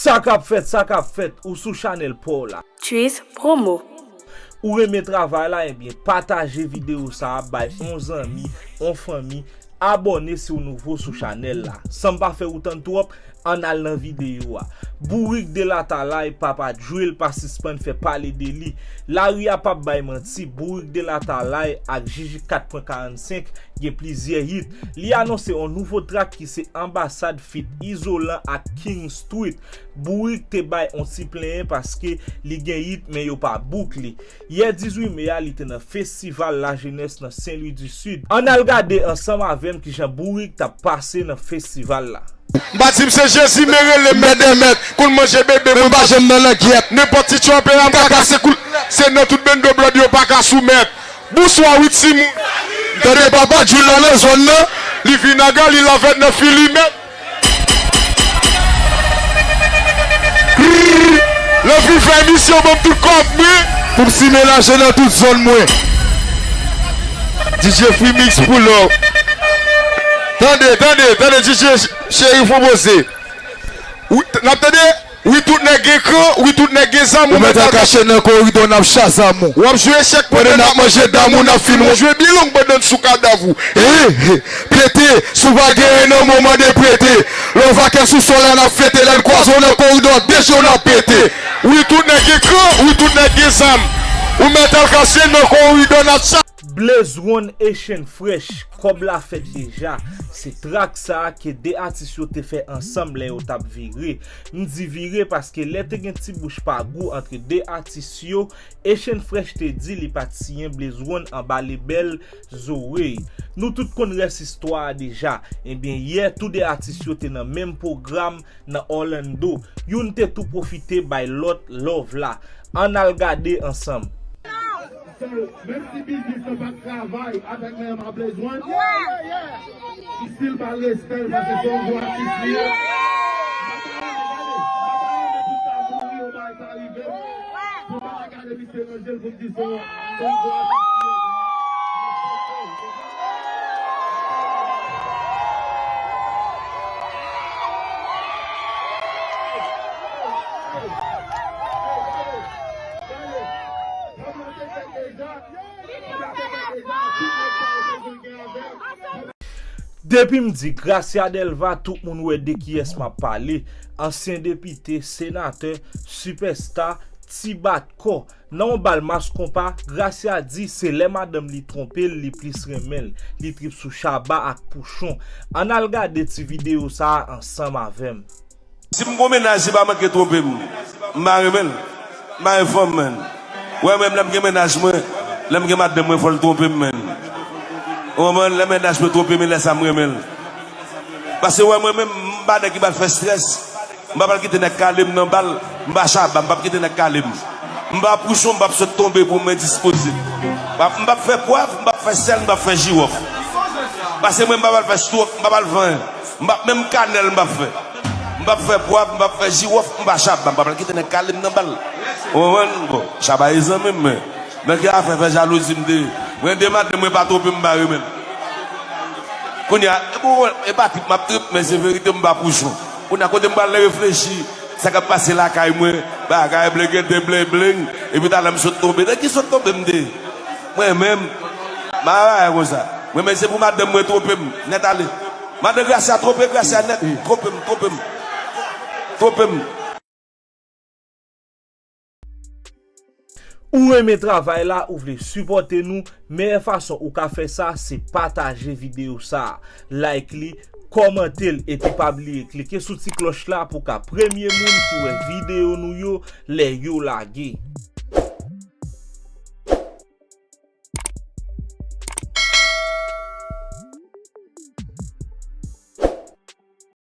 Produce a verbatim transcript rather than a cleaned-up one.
Sa k ap fèt, sa k ap fèt, ou sou chanèl pa w la. Tris Promo. Ou renmen travay la, ebyen, pataje videyo sa a bay on zanmi, on fanmi, abòne si w nouvo sou chanèl la. San m pa fè ou tann twòp, ann al nan videyo a. Bourik Delatalay, Papa Drill pa sispann fè pale de li. Lari a p ap bay manti, Bourik Delatalay ak Jiji kat pwen karannsenk gen plizyè hit. Li anonse on nouvo trak ki se Anbasad feat Izolan ak King Street. Bourik te bay on ti plenyen paske li gen hit men yo pa book li. Yè dizuit me a, li te nan Festival Lajenès nan Sen Lwi di Sid. Ann al gade ansanm avè m kijan Bourik t ap pase nan festival la. M pa di m se Jezi, men rele m mèt dè mèt. Kou l manje bebe, mwen m pa janm nan langyèt. Nenpòt ti tchòpè a m ka kase kou l. Se nan tout bendo blòd yo pa ka soumèt. Bonswa wi timoun. M tande Papa Drill la nan zòn nan. Li vin a Galil avèk nan filimèt. Lanvi fè misyon ban m tout kòb mwen. Pou m simen lajan nan tout zòn mwen. D J Free Mix pull up. Tande, tande, tande D J Chérif pwopoze. Wi, n ap tande? Wi tout nèg gen kran, wi tout nèg gen zam. Ou mèt al kache nan koridò, n ap chazam ou. W ap jwe echèk pandan n ap manje dam ou, n ap fin w. Jwe byen long pandan n sou kadav ou. Eh, eh, pete, si w pa genyen nan moman de prete. Lè w vakè sou sòl la, n ap fete. Lè n kwaze w nan koridò, de je w n ap pete. Wi tout nèg gen kran, wi tout nèg gen zam. Ou mèt al kache nan koridò, n ap cha- Blaze One, Echann Fresh, kòb la fèt deja. Se trak sa a ke de atis yo te fè ansanm lè yo t ap vire. M di vire paske lè te gen ti bouch pa gou antre de atis yo, Echann Fresh te di li pa t siyen Blaze One anba lebèl Zoe. Nou tout konn rès istwa a deja. Ebyen, yè, tou de atis yo te nan menm pwogram nan Orlando. Youn te tou pwofite bay lòt love la. Ann al gade ansanm. So, menm si biznis lan pa t travay avèk men an pa Blaze One, si l ba l respè l, paske se yon gwo atis li ye. M pa ta renmen, gade, m pa ta renmen pou sa mouri, yon bagay sa rive m. Pou m pa ta gade misye nan je l pou m di se yon, se yon gwo atis li ye. Depi m di Gracia Delva, tout moun wè de kiyès m ap pale. Ansyen depite, senatè, sipèsta, ti bat kò. Nan yon bal mas konpa, Gracia di se lè madanm li twonpe l, li plis renmen l. Li trip sou Shabba ak Pouchon. Ann al gade ti videyo sa a ansanm avè m. Si m gon mennaj, li pa manke twonpe m, m pa renmen l. M pa renmen fanm, menn. Ou wè, menm lè m gen mennaj mwen, lè m gen madanm mwen, fò l twonpe m, menn. Ou konprann? Lè mennaj mwen twonpe m, e lè sa a m renmen l. Paske, ou wè, mwen menm, m pa nèg ki pral fè strès. M pa pral kite nèg kale m nan bal. M pa Shabba, m p ap kite nèg kale m. M pa Pouchon, m p ap sot tonbe pou m endispoze. M p ap, m p ap fè pwav, m p ap fè sèl, m p ap fè jiwòf. Paske mwen, m pa pral fè stwok, m pa pral fè anyen. M p ap menm kanèl m p ap fè. M p ap fè pwav, m p ap fè jiwòf, m pa Shabba, m p ap kite nèg kale m nan bal. Ou konprann? Bon, Shabba e zanmi m, men nan ki afè fè jalouzi m te ye? Mwen de madanm mwen pa twonpe m, m pa renmen l. Kounye a, e bon, e pa trip m ap trip, men se verite m pa Pouchon. Kounye a, kote m pral reflechi, sa k ap pase lakay mwen, bagay blengete blenbleng, epi talè m sot tonbe. Nan ki sot tonbe m te ye? Mwen menm, m pa bagay konsa. Mwen menm se pou madanm mwen twonpe m nèt ale. Madan Gracia twonpe Gracia nèt. Twonpe m, twonpe m. Twonpe m. Ou renmen travay la, ou vle sipòte nou, meyè fason ou ka fè sa, se pataje videyo sa a, like li, kòmante l, epi pa bliye klike sou ti klòch la pou w ka premye moun ki wè videyo nou yo lè yo lage.